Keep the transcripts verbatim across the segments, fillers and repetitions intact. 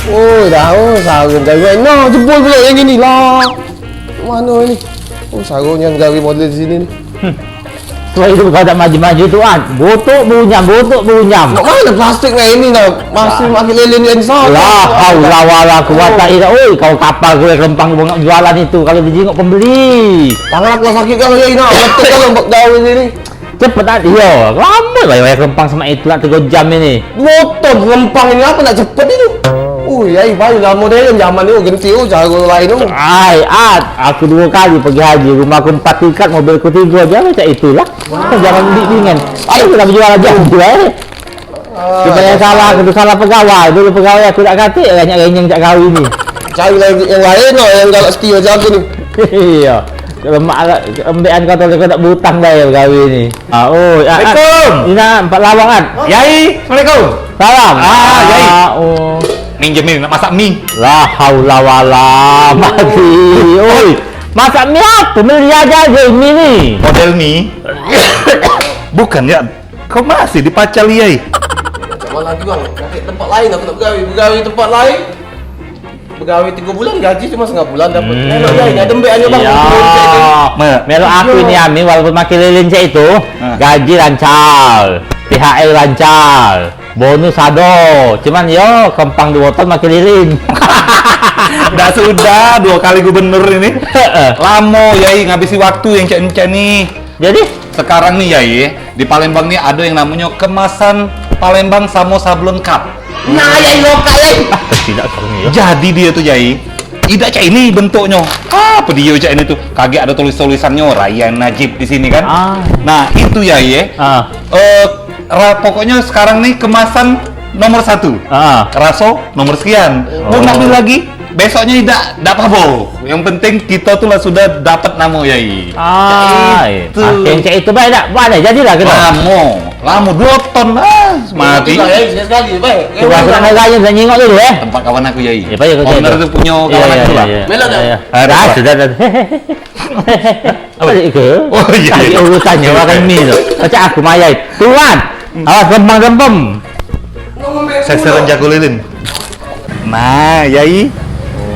Oh, dah, oh, sarung gawe. Nah, jebol pula yang ini lah. Mano ini? Oh, sarung yang gawe model di sini ni. Hmm. Tuai tu kau tak maju-maju tu, An. Botok berunyam, botok berunyam. Mak mano plastik mak ini nah? Masih makin lilin yang satu. La haula wala quwata illa, oi, kau kapal kau yang rempang jualan itu kalau dijingok pembeli. Tangan aku sakit kalau ya ini, betul kalau buat gawe ini. Cepet ah, iyo. Lamo lah wayah rempang sama itu lah tiga jam ini. Dua ton rempang ini apa nak cepet itu? Oh, ya, bayu lamo deh zaman itu genti oh jago lain tu. Ai, At, aku dua kali pergi haji, rumah aku empat tingkat, mobilku tiga, jangan cak itulah. Kau jangan dingin. Ayo kita berjual aja, eh. Kita yang salah, kita salah pegawai. Dulu pegawai aku tak katik, banyak renyeng cak kau ini. Cari lagi yang lain lah, yang galak setia macam aku ni. Iya. Lemak lah, embean kau tu kau tak berutang bayar pegawai ni. Ah, oh, ya, Assalamualaikum. Ina, empat lawang kan? Yai, Assalamualaikum. Salam. Ah, Yai. Ah, oh. Minjem ni nak masak mi. La haula wala mati. Oi, masak mi apa? Beli aja aja mi ni. Model mi. Bukan ya. Kau masih dipacal, Yai? Cak malah jual. Cari tempat lain, aku nak begawe. Begawe tempat lain. Begawe tiga bulan, gaji cuma setengah bulan dapat. Hmm. Melok, Yai, ada mbek ane, Bang. Iya. Turun cek itu. Me-, melok aku ini, Ami, walaupun makin lilin cek itu, gaji lancar, T H R lancar, bonus ado. Cuman yo, kempang dua ton makin lilin. Dah sudah dua kali gubernur ini. Heeh. Lamo, Yai, ngabisi waktu yang cek-cek ni. Jadi? Sekarang ni, Yai, di Palembang ni ado yang namonyo kemasan Palembang samo sablon cup. Nah, Yai, lokal, Yai. Ah, tidak tahu ni, ya. Jadi dio tu, Yai, idak cak ini bentuknyo. Apa dio cak ini tu? Kagek ado tulis-tulisannyo Rayyan Najib di sini kan. Ah. Nah, itu, Yai, eh. Ah. Eh, ra-, pokoknyo sekarang ni kemasan nomor satu. Ah. Raso nomor sekian. Oh. Mau nak beli lagi? Besoknyo idak, dak apa-apa. Yang penting kita tu lah sudah dapat namo, Yai. Ah, itu. Yang cak itu baik dak? Boleh, jadilah kita. Lamo, lamo dua ton lah, mati. Itu lah, Yai, sekali, baik. Coba aku nak merahnya, bisa nyingok dulu, eh. Tempat kawan aku, Yai. Ya, baik, oke, owner oke. Tu punyo kawan aku lah. Iya, iya. Melok dah. Iya, iya. Dah, sudah, dah. Apa itu? Oh, iya, iya. Tadi urusannyo orang mi tu. Pacak aku mayai. Tuan, awas gempang-gempem. Seseran jago lilin. Nah, Yai.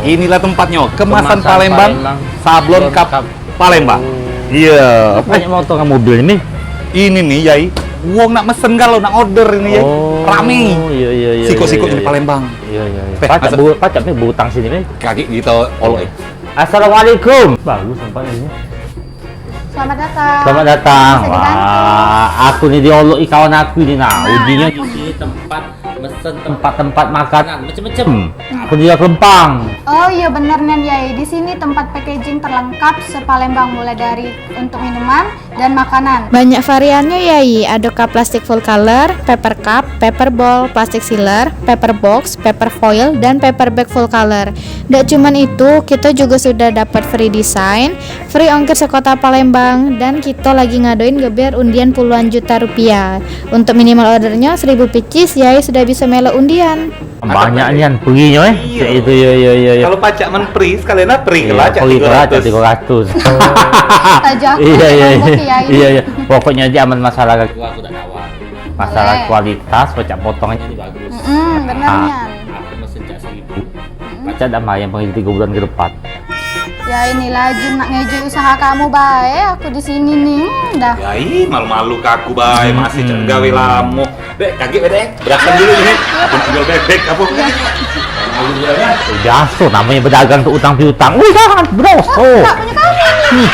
Inilah tempatnyo, kemasan Palembang, sablon cup Palembang. Iya. Banyak motor ngan mobil ini. Ini nih, Yai. Wong nak mesen kalau nak order ini, Yai. Oh, rame. Iya, iya, iya. Siko-siko ini Palembang. Iya, iya, iya. Pacak bu-, pacak nih berutang sini nih. Kaki kita olok. Assalamualaikum. Bagus tempatnya ini. Selamat datang. Selamat datang. Bisa dibantu? Wah, aku ni dioloki kawan aku ni nah. Nah. Ujinyo di sini tempat mesen tempat-tempat makanan macam-macam. Hmm. Aku jual kelempang. Oh iya bener nian, Yai. Di sini tempat packaging terlengkap se-Palembang, mulai dari untuk minuman dan makanan. Banyak variannya, Yai. Ado cup plastik full color, paper cup, paper bowl, plastic sealer, paper box, paper foil, dan paper bag full color. Dak cuman itu, kita juga sudah dapat free design, free ongkir sekota Palembang, dan kita lagi ngadoin geber undian puluhan juta rupiah. Untuk minimal ordernya seribu picis, Yai sudah bisa melok undian. Banyak nian perinya, eh. Iya. Cak itu, yo, yo, yo, yo. Kalau pacak men peri, sekalian lah peri ke lah, cak tiga ratus. Iya, peri ke lah, cak tiga ratus. Tajah. Iya, iya, iya. Iya, iya. Pokoknya aja aman masalah aku, aku tak nawar. Masalah kualitas, pacak potongannya ini bagus. Mm-mm, bener nian. Aku mesen cak seribu. Pacak dah main pengen tiga bulan ke depan. Ya inilah Jun nak ngejek usaha kamu bae, aku di sini nih, hmm, dah. Ya ih, malu-malu ke aku bae, masih cak gawe lamo. Dek, kagek be, Dek. Berasan dulu nih. Aku nak jual bebek apa? Malu gue dah. Biaso namonyo bedagang tu utang piutang. Wih, jangan, bedoso. Enggak punya kamu. Hmm.